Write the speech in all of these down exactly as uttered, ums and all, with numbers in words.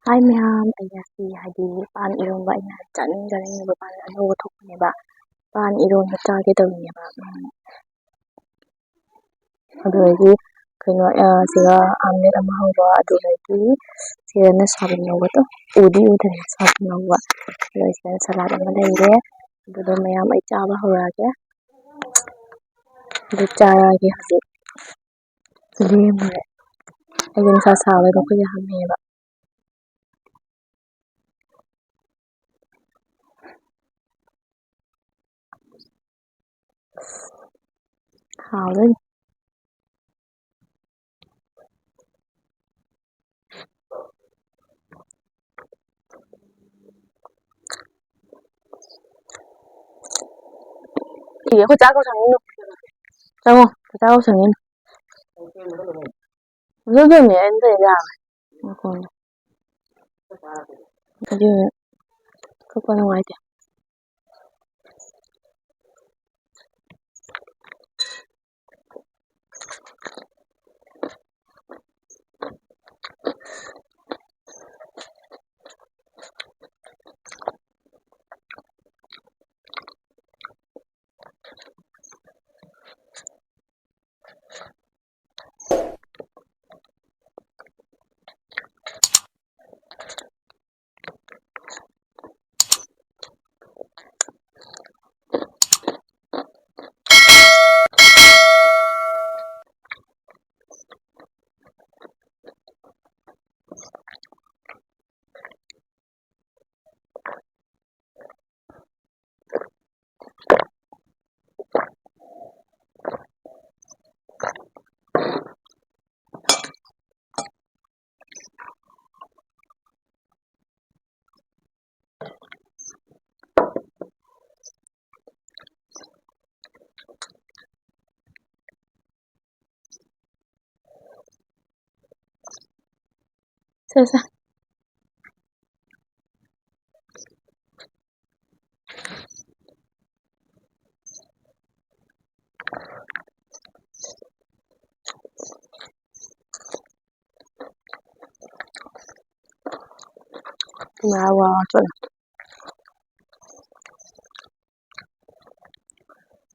ꯍꯥꯏ ꯃꯌꯥꯝ, ꯑꯩ ꯉꯁꯤ ꯍꯥꯏꯗꯤ ꯄꯥꯟ ꯏꯔꯣꯟꯕ ꯑꯩꯅ ꯆꯥꯅꯤꯡ ꯆꯥꯅꯤꯡꯉꯤꯕ ꯄꯥꯟ ꯑꯅꯧꯕ ꯊꯣꯛꯄꯅꯦꯕ, ꯄꯥꯟ ꯏꯔꯣꯟꯕ ꯆꯥꯒꯦ ꯇꯧꯔꯤꯅꯦꯕ꯫ ꯎꯝ, ꯑꯗꯨꯗꯒꯤ ꯀꯩꯅꯣ, ꯑ, ꯁꯤꯒ omelette ꯑꯃ ꯍꯧꯔꯣ, ꯑꯗꯨꯗꯒꯤ ꯁꯤꯗꯅ ꯁꯣꯏꯕꯨꯝ ꯉꯧꯕꯗꯣ, ꯎꯗꯤ ꯎꯗ꯭ꯔꯦ ꯁꯣꯏꯕꯨꯝ ꯉꯧꯕ, ꯑꯗꯨꯒ ꯁꯤꯗꯅ salad ꯑꯃ ꯂꯩꯔꯦ, ꯑꯗꯨꯗꯣ ꯃꯌꯥꯝ ꯑꯩ ꯆꯥꯕ ꯍꯧꯔꯛꯑꯒꯦ꯫ ꯑꯗꯨ ꯆꯥꯔꯛꯑꯒꯦ ꯍꯧꯖꯤꯛ꯫ ꯂꯦꯝꯃꯨꯔꯦ꯫ ꯑꯩꯗꯤ ꯅꯨꯡꯁꯥ ꯁꯥꯕꯩ ꯃꯈꯨꯠꯁꯦ ꯍꯥꯝꯃꯦꯕ꯫ ꯍꯥꯎꯗꯣꯏꯅꯤ꯫ ꯏ, ꯑꯩꯈꯣꯏ ꯆꯥꯛ ꯀꯧꯁꯪꯉꯤꯅꯨ꯫ ꯆꯪꯉꯣ, ꯆꯥꯛ ꯀꯧꯁꯪꯉꯤꯅꯨ꯫ ꯑꯗꯨꯗꯨꯅꯦ ꯑꯩꯅ ꯇꯧꯔꯤꯗꯣ ꯌꯥꯔꯣꯏ꯫ ꯃꯈꯣꯟꯗꯣ꯫ ꯑꯗꯨꯅ ꯀꯛꯄ ꯅꯨꯡꯉꯥꯏꯇꯦ꯫ ꯁꯦ, ꯁꯦ꯫ ꯉꯥ ꯋꯥ ꯋꯥ ꯆꯠꯂꯦ꯫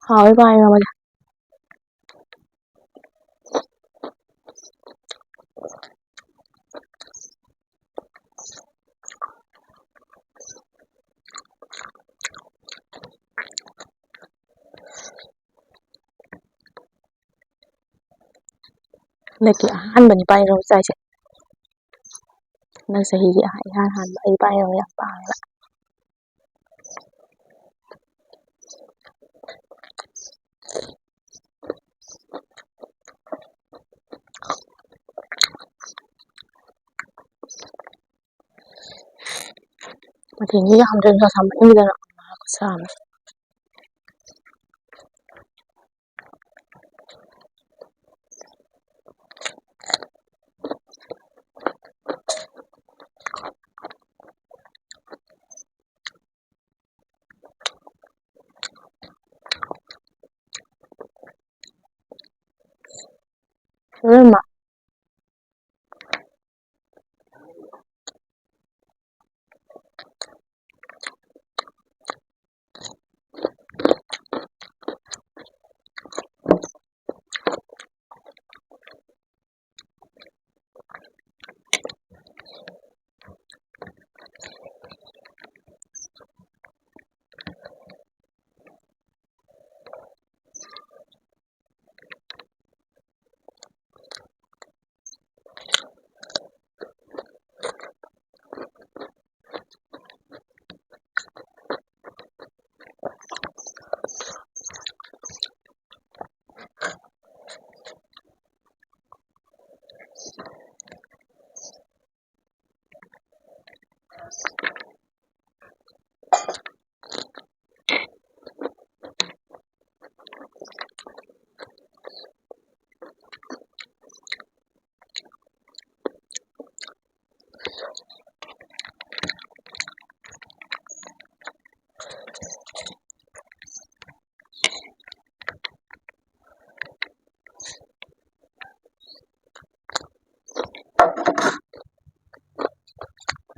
ꯍꯥꯎꯋꯤ ꯄꯥꯏ ꯉꯝꯃꯗꯤ꯫ ꯍꯟꯗꯛꯀꯤ ꯑꯍꯥꯟꯕꯅꯤ ꯄꯥꯏ ꯔꯧ ꯆꯥꯏꯁꯦ꯫ ꯍꯟꯗꯛ ꯆꯍꯤꯒꯤ ꯑꯍ-, ꯏꯍꯥꯟ ꯍꯥꯟꯕ ꯑꯩ ꯄꯥꯏ ꯔꯧ ꯌꯥꯝ ꯄꯥꯝꯃꯦꯕ꯫ ꯃꯊꯦꯜꯁꯤ ꯌꯥꯝꯗ꯭ꯔꯦ, ꯅꯨꯡꯁꯥ ꯁꯥꯃꯟꯈꯤꯗꯅ ꯈꯨꯠꯁꯥ ꯑꯃ꯫ ꯏꯕꯦꯝꯃ꯫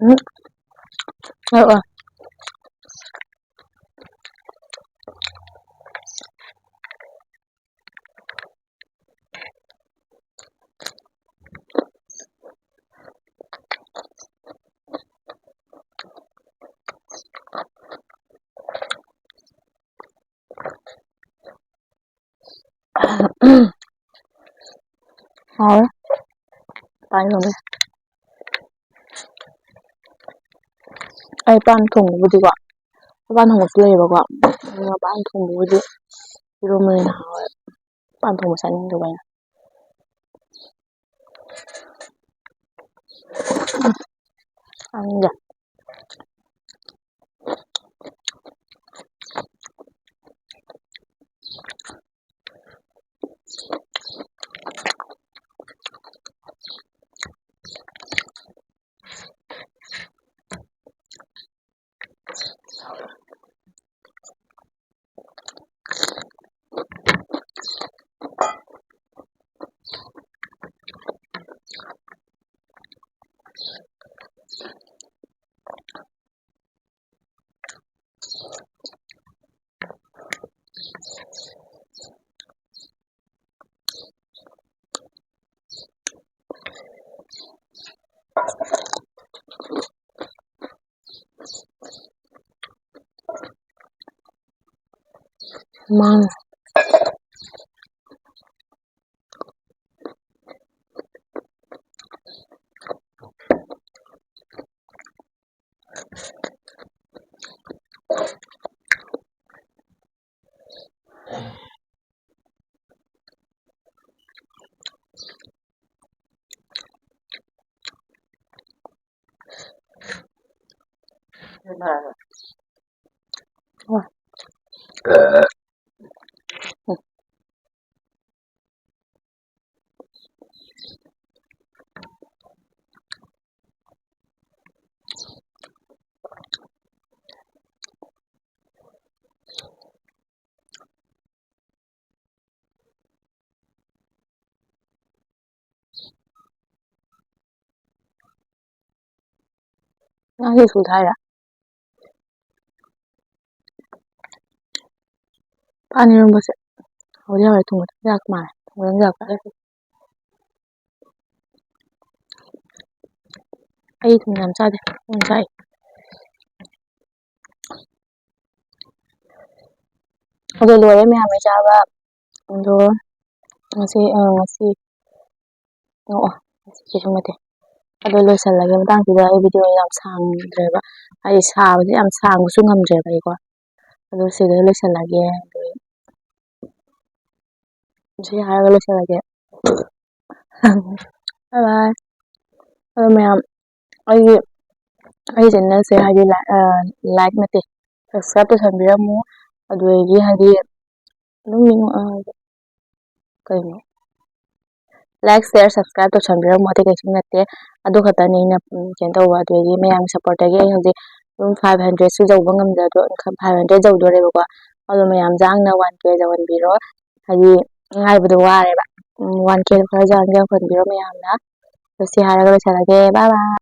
ꯎꯝ꯫ ꯑꯧ, ꯑꯧ꯫ ꯍꯥꯎꯋꯦ꯫ ꯄꯥꯟ ꯊꯣꯡꯕ꯫ ꯑꯩ ꯄꯥꯟ ꯊꯣꯡꯕꯕꯨꯗꯤꯀꯣ, ꯄꯥꯟ ꯊꯣꯡꯕꯁꯨ ꯂꯩꯌꯦꯕꯀꯣ꯫ ꯑꯗꯨꯒ ꯄꯥꯟ ꯊꯣꯡꯕꯕꯨꯗꯤ ꯏꯔꯣꯝꯕꯅ ꯍꯦꯟꯅ ꯍꯥꯎꯋꯦ꯫ ꯄꯥꯟ ꯊꯣꯡꯕ ꯆꯥꯅꯤꯡꯗꯕ ꯑꯩꯅ꯫ ꯆꯥꯅꯤꯡꯗꯦ꯫ ꯃꯥꯡ꯫ ꯅꯪ ꯁ꯭ꯀꯨꯜ ꯊꯥꯏꯔ? ꯄꯥꯟ ꯏꯔꯣꯟꯕꯁꯦ ꯍꯧꯗꯤ ꯍꯧꯔꯦ, ꯊꯨꯝꯒ ꯊꯨꯝ ꯌꯥꯛꯄ ꯃꯥꯜꯂꯦ꯫ ꯊꯨꯝꯒ ꯊꯨꯝ ꯌꯥꯛꯄ꯫ ꯑꯩ ꯊꯨꯝ ꯌꯥꯝ ꯆꯥꯗꯦ, ꯊꯨꯝ ꯆꯥꯏ꯫ ꯑꯗꯣ ꯂꯣꯏꯔꯦ ꯃꯌꯥꯝ ꯑꯩ ꯆꯥꯕ꯫ ꯑꯗꯣ ꯉꯁꯤ, ꯑ, ꯉꯁꯤ, ꯑꯣ, ꯑꯣ, ꯉꯁꯤ ꯀꯩꯁꯨ ꯅꯠꯇꯦ꯫ ꯑꯗꯣ ꯂꯣꯏꯁꯤꯜꯂꯒꯦ꯫ ꯃꯇꯥꯡꯁꯤꯗ ꯑꯩ ꯚꯤꯗꯤꯑꯣ ꯌꯥꯝ ꯁꯥꯡꯗ꯭ꯔꯦꯕ, ꯍꯥꯏꯗꯤ ꯁꯥꯕꯁꯦ ꯌꯥꯝ ꯁꯥꯡꯕꯁꯨ ꯉꯝꯗ꯭ꯔꯦꯕ ꯑꯩꯀꯣ꯫ ꯑꯗꯣ ꯁꯤꯗ ꯂꯣꯏꯁꯤꯜꯂꯒꯦ꯫ ꯑꯗꯨ ꯁꯤ ꯍꯥꯏꯔꯒ ꯂꯣꯏꯁꯤꯜꯂꯒꯦ꯫ Bye bye꯫ ꯑꯗꯣ ꯃꯌꯥꯝ, ꯑꯩꯒꯤ, ꯑꯩꯒꯤ ꯆꯦꯅꯦꯜꯁꯦ ꯍꯥꯏꯗꯤ ꯂꯥꯏꯛ, ꯑ, ꯂꯥꯏꯛ ꯅꯠꯇꯦ, subscribe ꯇꯧꯁꯟꯕꯤꯔꯝꯃꯨ꯫ ꯑꯗꯨꯗꯒꯤ ꯍꯥꯏꯗꯤ ꯑꯗꯨꯝ ꯃꯤꯉꯣ-, ꯑ, ꯀꯩꯅꯣ, like, share, subscribe ꯇꯧꯁꯟꯕꯤꯔꯝꯃꯣ, ꯑꯇꯩ ꯀꯩꯁꯨ ꯅꯠꯇꯦ꯫ ꯑꯗꯨ ꯈꯛꯇꯅꯤ ꯑꯩꯅ, ꯎꯝ, ꯀꯩꯅꯣ ꯇꯧꯕ꯫ ꯑꯗꯨꯗꯒꯤ ꯃꯌꯥꯝꯒꯤ supportꯇꯒꯤ ꯑꯩ ꯍꯧꯖꯤꯛ ꯑꯗꯨꯝ five hundredꯁꯨ ꯌꯧꯕ ꯉꯝꯗꯦ, ꯑꯗꯣ five hundred ꯌꯧꯗꯣꯔꯦꯕꯀꯣ꯫ ꯑꯗꯣ ꯃꯌꯥꯝ ꯆꯥꯡꯅ one K ꯌꯧꯍꯟꯕꯤꯔꯣ, ꯍꯥꯏꯗꯤ ꯉꯥꯏꯕꯗꯣ ꯋꯥꯔꯦꯕ꯫ ꯎꯝ, one K ꯈꯔ ꯆꯥꯡ ꯌꯧꯍꯟꯕꯤꯔꯣ ꯃꯌꯥꯝꯅ꯫ ꯑꯗꯣ ꯁꯤ ꯍꯥꯏꯔꯒ ꯂꯣꯏꯁꯤꯜꯂꯒꯦ, bye bye꯫